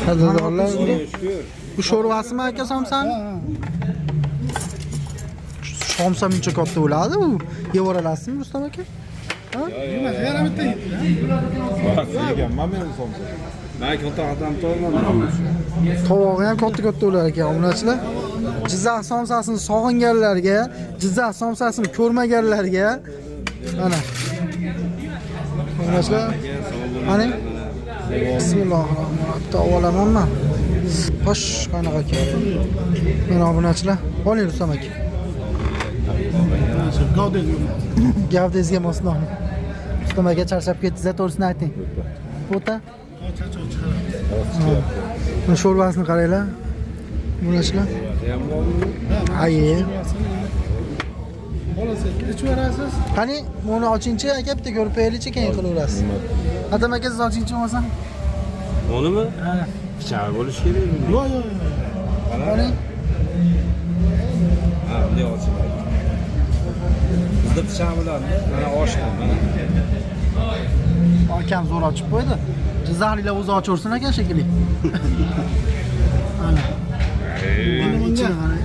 Qadrdonlar, bu sho'rvasimi aka somsani? Somsa muncha katta bo'ladi u. Yevoralasizmi Rustam aka? Ha? Yana bitta yeydi. Yeganman men somsa. Man katta odam to'ymadim. Tovog'i ham katta-katta bo'lar ekan, obunachilar. Jizzax somsasini sog'inganlarga, Jizzax somsasini ko'rmaganlarga mana. Obunachilar, mana Bismillahirrohmanirrohim. Bitta olamanman. Xo'sh, qanaqa ekan? Mana obunachilar, oling Rustam aka. Gavdangizga mos nonni. Rustam aka charchab ketdingiz, to'g'risini ayting. O'ta. Buni sho'rvasini qaranglar. Obunachilar. Ayi. Xolos, ichib yuborasiz. Qani, buni ochingchi aka, bitta ko'rib qo'yaylikchi, keyin qilaverasiz. Atam aka, siz ochingchi bo'lmasa. Unimi? Pichog'i bo'lishi kerak bunda. Yo'q, yo'q, yo'q. Qani? Ha, bunday ochiladi. Bizda pichoq bilan mana oshni, mana. Akam zo'r ochib qo'ydi. Jizzaxliklar o'zi ochaversin ekan shekilli. Ana. Ichini qarang.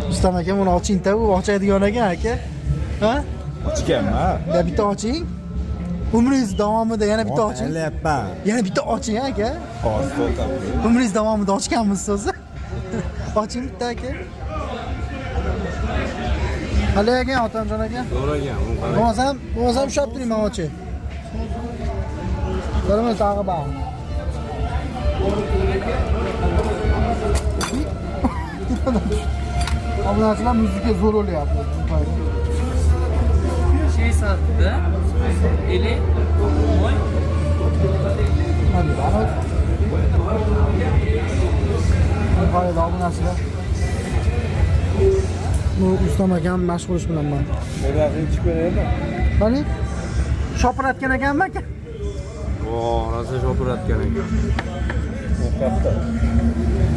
Rustam aka buni oching-da, u ochadigan ekan aka. Ha? Ochganman. Ya bitta oching. Umringiz davomida yana bitta oching. Aylayapman. Yana bitta oching aka. Hozir to'xtab. Umringiz davomida ochganmisiz o'zi? Oching bitta aka. Qalay ekan Otamjon aka? Zo'r ekan, uni qarang. Bo'lmasam ushlab turing, man ochay. Birimiz tag'i bor. Obunachilar muzika zo'r o'lyapti. Şey sattı. Eli oy. Hadi, hadi. Qaraydi obunachilar. Bu Rustam akam mashg'ul ish bilan man. Sho'rvasini ichib ko'raylik. Qani? Shopiratgan ekanmi aka? Vo, rosa shopiratgan ekan.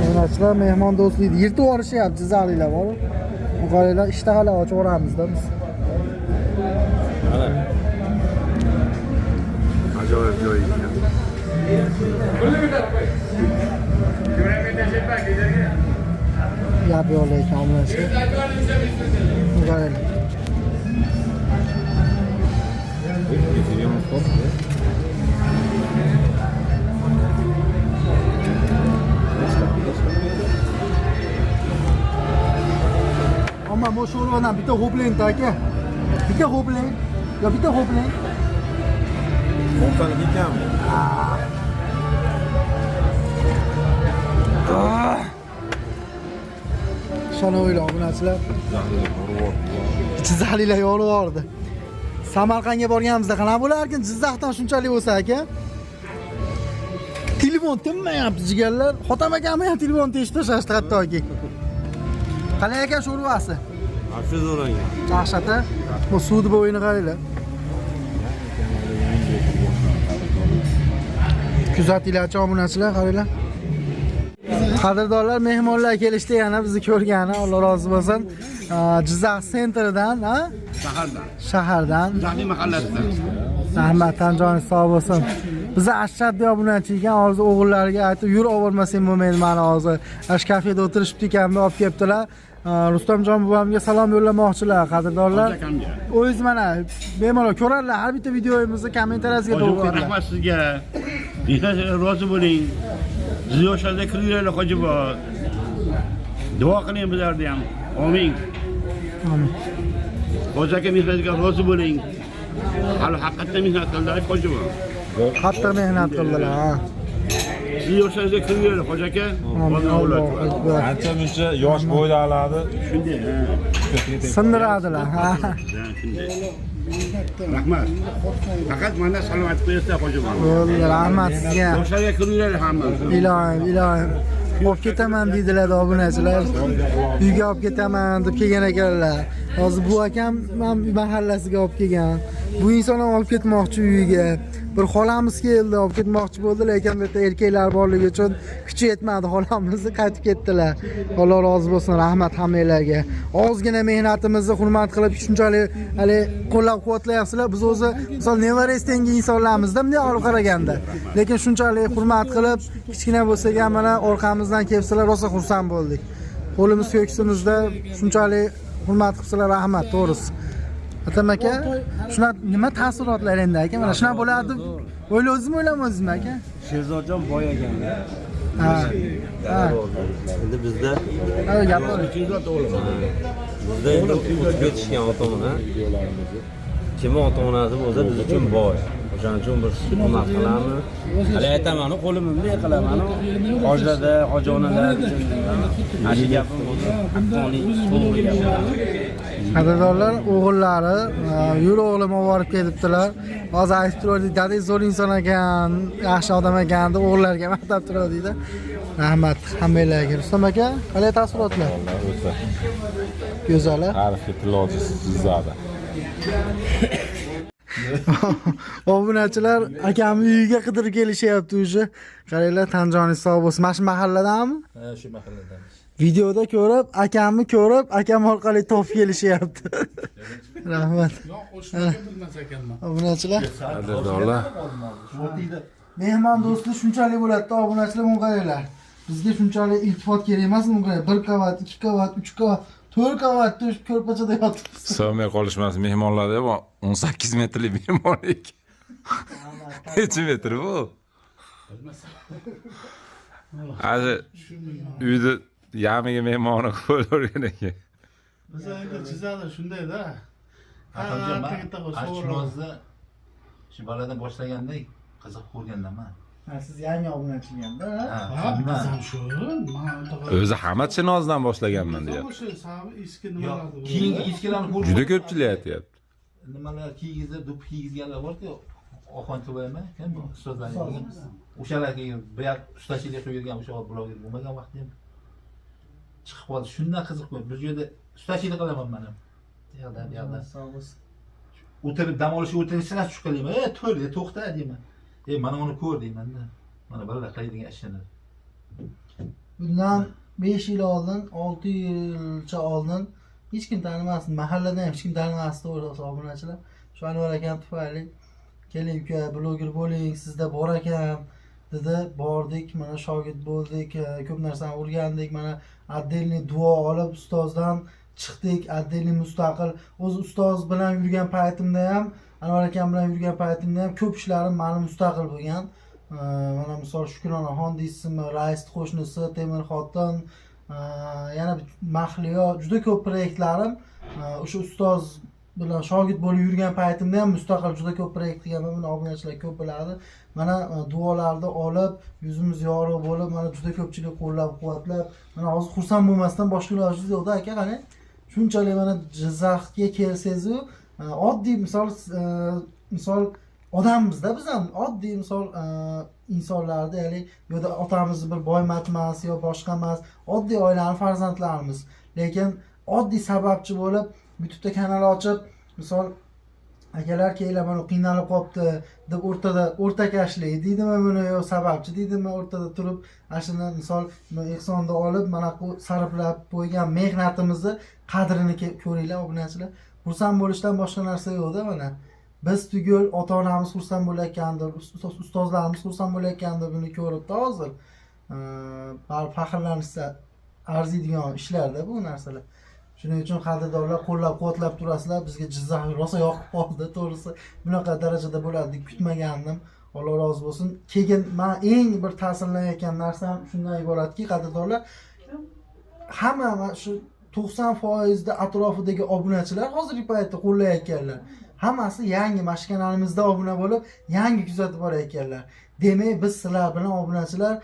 Obunachilar mehmon do'stlikni yirtib yuborishyapti jizzaxliklar bor. Bu qaranglar, ishtahalar ochib yuboramizda biz. Mana. Ajoyib joy ekan. Gap yo'q lekin obunachilar. Bu qaranglar. Ammo bu sho'rvadan bitta ho'plang aka. Bitta ho'plang. Yo bitta ho'plang. Somsaniki ekanmi? Ishonavringlar obunachilar. Jizzaxliklar yorib yubordi. Samarqandga borganimizda qanaqa bo'larkin? Jizzaxdan shunchalik bo'lsa aka. Telefon tinmayapti jigarlar. Xotam akamni ham telefon teshib tashlashdi hattoki. Qalay ekan sho'rvasi? Вообще zo'r ekan. Dahshat a? Bu suvni bo'yini qaranglar. Kuzatinglarchi obunachilar, qaranglar. Qadrdonlar, mehmonlar kelishdi yana bizni ko'rgani, Alloh rozi bo'lsin. Jizzax sentridan, ha? Shahardan. Shahardan. Jahli mahallasidan. Rahmat, tan joningiz sog' bo'lsin. Biza ashaddiy obunachi ekan, hozir o'g'illariga aytib, yur olmasang bo'lmaydi mani hozir. Ash kafeda o'tirishibdi ekan, olib kelibdilar. Rustamjon buvamga salom yo'llamoqchilar, qadrdonlar. Hoji akamga. O'zingiz mana bemalol ko'radilar, har bitta videomizni kommentariyasiga Hoji to'g'ri. Rahmat sizga. Mehnat rozi bo'ling. Siz yoshlarda kirib hoji bor. Duo qiling bizlarni ham. Amin. Amin. Hoji aka mehnatiga rozi bo'ling. Hali haqiqatdan mehnat qildilar hoji bor. Qattiq mehnat qildilar, ha. Siz yoshlaringizga kirib hoji aka. Amin. Allohu akbar. Ancha muncha yosh bo'ydalarni Shunday, ha. Sindiradilar, ha. Ha, shunday. Rahmat. Faqat mana salomat qo'yasizlar hoji bor. Bo'ldi, rahmat sizga. Yoshlarga kirib hammasi. Iloyim, iloyim. Olib ketaman deydilar obunachilar. Uyga olib ketaman deb kelgan ekanlar. Hozir bu akam ham mahallasiga olib kelgan. Bu inson ham olib ketmoqchi uyiga. Bir xolamiz keldi, olib ketmoqchi bo'ldi, lekin bu yerda erkaklar borligi uchun kuchi yetmadi xolamizni, qaytib ketdilar. Alloh rozi bo'lsin, rahmat hammanglarga. Ozgina mehnatimizni hurmat qilib shunchalik hali qo'llab-quvvatlayapsizlar. Biz o'zi misol Nevarest tengi insonlarmizda bunday olib qaraganda. Lekin shunchalik hurmat qilib, kichkina bo'lsak ham mana orqamizdan kelibsizlar, rosa xursand bo'ldik. Qo'limiz ko'ksimizda shunchalik hurmat qilibsizlar, rahmat, to'g'risi. Atam aka, shunaqa nima taassurotlar endi aka? Mana shunaqa bo'ladi deb o'ylayapsizmi, o'ylamayapsizmi aka? Sherzodjon boy ekanda. Ha. Ha. Endi bizda Ha, gapir. bizda endi o'tib ketishgan ota-ona. Kimni ota-onasi bo'lsa biz uchun boy. O'shaning uchun bir hurmat qilamiz. Hali aytaman, qo'limni bunday qilaman. Hojlarda, hoji onalar uchun. Mana shu gapim o'zi haqqoniy, to'g'ri gap. Qadrdonlar, o'g'illari yur o'g'lim olib borib ketibdilar. Hozir aytib turardik, dadangiz zo'r inson ekan, yaxshi odam ekan deb o'g'illarga maqtab turardikda. Rahmat hammanglarga. Rustam aka, qalay taassurotlar? O'ta Go'zal. A? Ta'rifga til ojiz Jizzaxda. Obunachilar akamni uyiga qidirib kelishyapti уже. Qaranglar, tanjoningiz sog' bo'lsin. Mana shu mahalladanmi? Ha, shu mahalladan. Videoda ko'rib, akamni ko'rib, akam orqali topib kelishyapti. Rahmat. Yo'q, o'shani bilmas ekanman. Obunachilar. Qadrdonlar. Mehmon do'stlik shunchalik bo'ladi-da, obunachilar buni qaranglar. Bizga shunchalik iltifot kerak emas, buni qarang. Bir qavat, ikki qavat, uch qavat, to'rt qavatda shu ko'rpachada yotibmiz. Sig'may qolishmas mehmonlarda 18 metrli mehmonlik. Necha metr bu? Hali uyda yamiga mehmonni qo'yib ekan. Biz endi Jizzaxda shunday-da. Atamjon, Ha, man ertaga so'rab. Chinozda shu boladan boshlaganda qiziq ko'rgandaman. Ha, siz yangi obunachi ekanda, ha? Ha, biz ham shu. Man O'zi hamma Chinozdan boshlaganman deyapti. O'sha sabi eski Yo'q, nimalardi. keyingi eskilarni ko'rib Juda ko'pchilik aytyapti. Nimalar kiygizib, do'ppi kiygizganlar bor-ku, Oxon Tubaymi? Kim bu? Ustozlar. O'shalar kelgan, bu yoq ustachilik qilib yurgan o'sha bloger bo'lmagan vaqtda ham chiqib qoldi. Shundan qiziq bo'ldi. Bir joyda ustachilik qilaman men ham. Bu yoqda, bu yoqda. Sog' bo'lsin. O'tirib dam olishga o'tirishdan shuqalayman. E, tur, e, to'xta deyman. E, mana uni ko'r deyman-da. Mana bolalar qiladigan ishini. Bundan 5 yil oldin, 6 yilcha oldin hech kim tanimasdi, mahalladan ham hech kim tanimasdi to'g'risi obunachilar. Shu Anvar akam tufayli keling uka, bloger bo'ling, sizda bor ekan dedi. Bordik, mana shogird bo'ldik, ko'p narsani o'rgandik, mana отдельный duo olib ustozdan chiqdik, отдельный mustaqil. O'zi ustoz bilan yurgan paytimda ham, Anvar akam bilan yurgan paytimda ham ko'p ishlarim mani mustaqil bo'lgan. Mana misol Shukronaxon deysizmi, Rais qo'shnisi, Temir xotin, yana Mahliyo, juda ko'p proyektlarim o'sha ustoz bilan shogird bo'lib yurgan paytimda ham mustaqil juda ko'p proyekt qilganman. Buni obunachilar ko'p biladi. Mana duolarni olib, yuzimiz yorug' bo'lib, mana juda ko'pchilik qo'llab-quvvatlab, mana hozir xursand bo'lmasdan boshqa ilojimiz yo'qda aka, qarang. Shunchalik mana Jizzaxga kelsangiz-u, oddiy misol misol odammizda biz ham oddiy misol insonlarni, ya'ni bu yerda otamiz bir boymat emas yo boshqa emas, oddiy oilani farzandlarimiz, lekin oddiy sababchi bo'lib YouTube'da kanal ochib, misol akalar kelinglar mana qiynalib qolibdi deb o'rtada o'rtakashlik deydimi buni yo sababchi deydimi, o'rtada turib ana shuni misol ehsonni olib mana bu sarflab qo'ygan mehnatimizni qadrini ko'ringlar obunachilar. Xursand bo'lishdan boshqa narsa yo'qda. Mana biz tugul ota onamiz xursand bo'layotgandir, ustozlarimiz xursand bo'layotgandir buni ko'ribdi hozir. Baribir faxrlanishsa arziydigan ishlarda bu narsalar. Shuning uchun qadrdonlar qo'llab quvvatlab turasizlar. Bizga Jizzax rosa yoqib qoldi to'g'risi. Bunaqa darajada bo'ladi deb kutmagandim. Alloh rozi bo'lsin. Keyin man eng bir ta'sirlanayotgan narsam shundan iboratki, qadrdonlar, hamma mana shu 90% atrofidagi obunachilar hozirgi paytda qo'llayotganlar hammasi yangi mana shu kanalimizda obuna bo'lib yangi kuzatib borayotganlar. Demak, biz sizlar bilan obunachilar,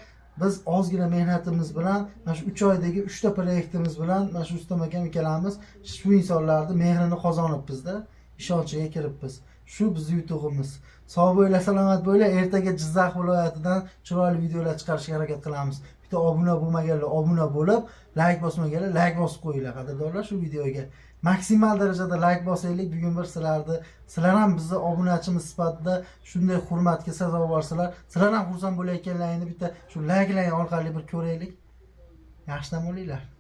biz ozgina mehnatimiz bilan mana shu 3 oydagi 3 ta proyektimiz bilan mana shu Rustam akam ikkalamiz shu insonlarni mehrini qozonibmizda, ishonchiga kiribmiz. Shu bizni yutug'imiz. Sog' bo'linglar, salomat bo'linglar. Ertaga Jizzax viloyatidan chiroyli videolar chiqarishga harakat qilamiz. Bitta obuna bo'lmaganlar obuna bo'lib, layk bosmaganlar layk bosib qo'yinglar qadrdonlar shu videoga. Maksimal darajada layk bosaylik. Bugun bir sizlarni, sizlar ham bizni obunachimiz sifatida shunday hurmatga sazovorsizlar. Sizlar ham xursand bo'layotganlaringni bitta shu layklaring orqali bir ko'raylik. Yaxshi dam olinglar.